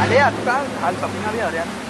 ले यार, तू कहाँ हाल पसीना भी आ रहा है।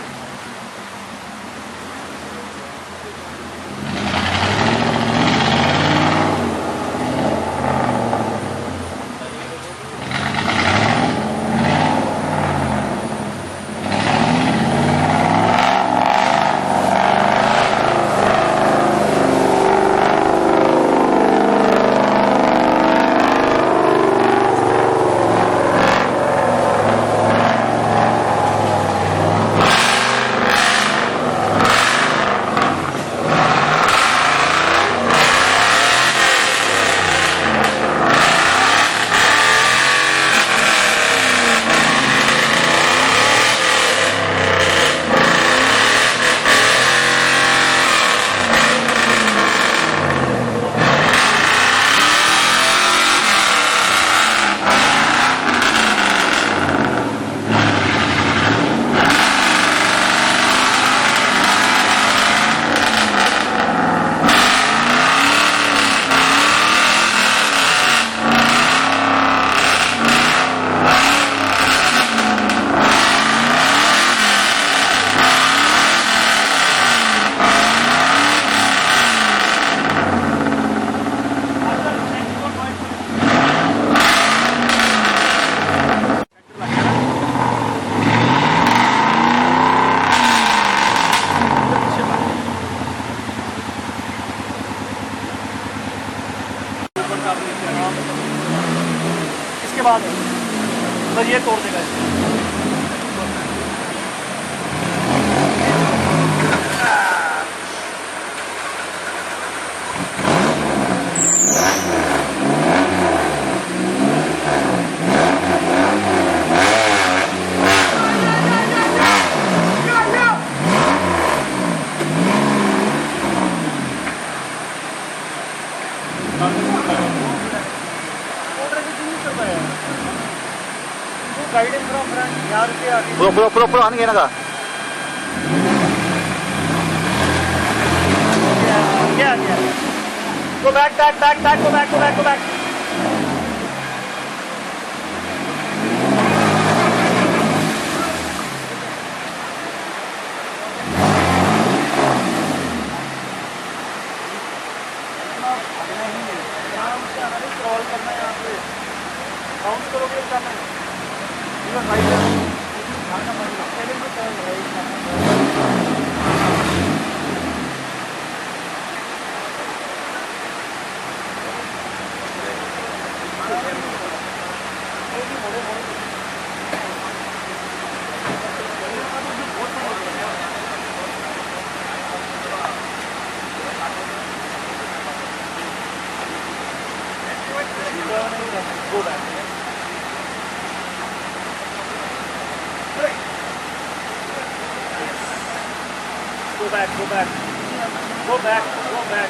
इसके बाद सर ये तोड़ देगा इसको। पुरो पुरो पुरो पुरो आने का। Yeah, yeah. Go back, back, back, back, go back, go back, go back. Crawl करना है यहाँ पे, बाउंस करोगे करना है। Go back. Go back, go back. Go back, go back.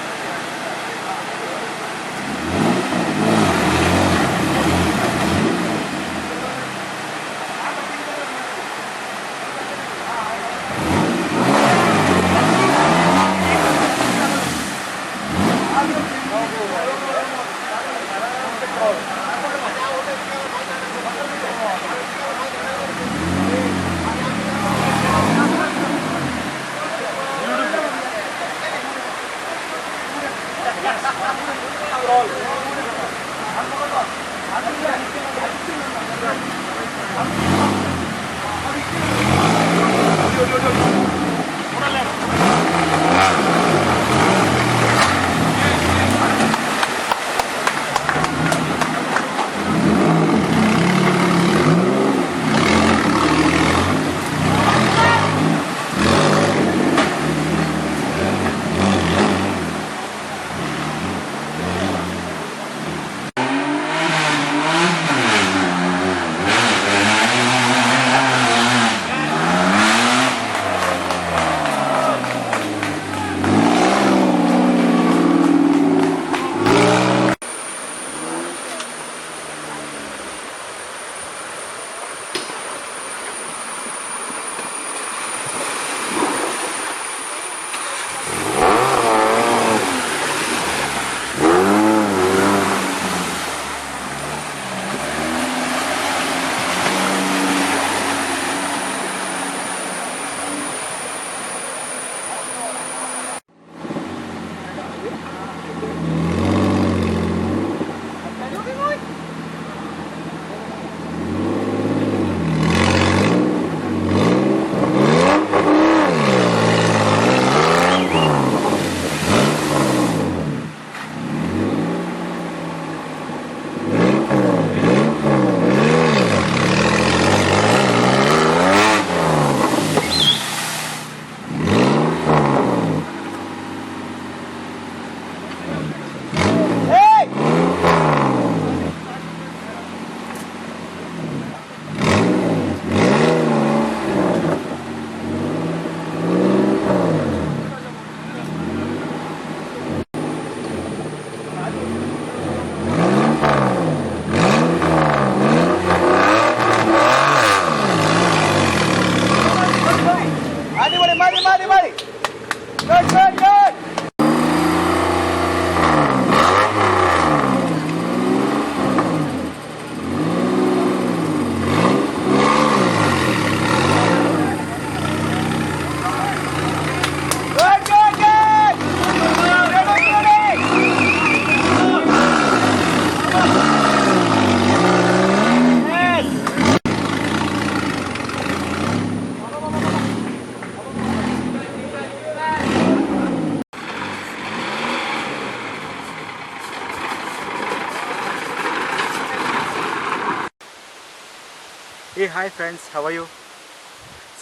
Hey, hi friends, how are you?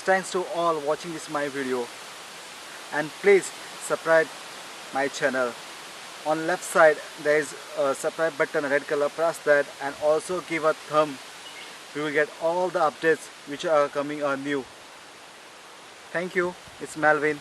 Thanks to all watching this my video, and please subscribe my channel. On left side there is a subscribe button, red color, press that and also give a thumb. You will get all the updates which are coming are new. Thank you. It's Melvin.